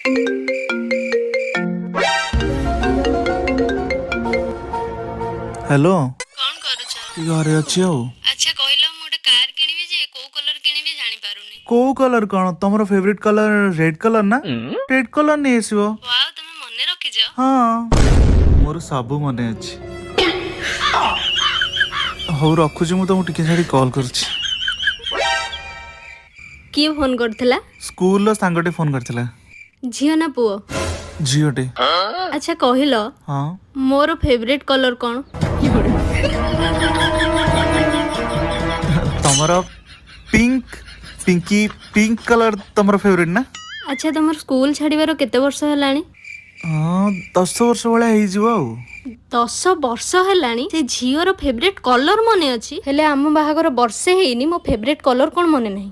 Hello. କଣ କରୁଛ? ଘରେ ଅଛି ଆଉ। ଆଚ୍ଛା କହିଲ, ମୁଁ ଗୋଟେ କାର କିଣିବି ଯେ କୋଉ କଲର କିଣିବି ଜାଣିପାରୁନି। କୋଉ କଲର କଣ? ତମର ଫେଭରେଟ କଲର ରେଡ୍ କଲର ନା? ରେଡ୍ କଲର ନେଇ ଆସିବ। ୱାଓ, ତମେ ମନେ ରଖିଛ। ହଁ, ମୋର ସବୁ ମନେ ଅଛି। ହଉ, ରଖୁଛି, ମୁଁ ତମକୁ ଟିକେ ଛାଡି କଲ୍ କରୁଛି। କିଏ ଫୋନ କରିଥିଲା? ସ୍କୁଲର ସାଙ୍ଗଟେ ଫୋନ କରିଥିଲା। ଝିଅ ନା ପୁଅ? ଝିଅଟେ। ଆଚ୍ଛା କହିଲ, ହଁ। ମୋର ଫେଭରେଟ କଲର କଣ? ତମର ପିଙ୍କ, ପିଙ୍କି ପିଙ୍କ କଲର ତମର ଫେଭରେଟ ନା? ଆଚ୍ଛା, ତମର ସ୍କୁଲ ଛାଡିବାର କେତେ ବର୍ଷ ହେଲାଣି? ହଁ, 10 ବର୍ଷ ଭଳିଆ ହେଇଯିବ ଆଉ। 10 ବର୍ଷ ହେଲାଣି, ସେ ଝିଅର ଫେଭରେଟ କଲର ମନେ ଅଛି, ହେଲେ ଆମ ବାହାଘର ବର୍ଷେ ହେଇନି, ମୋ ଫେଭରେଟ କଲର କଣ ମନେ ନାହିଁ।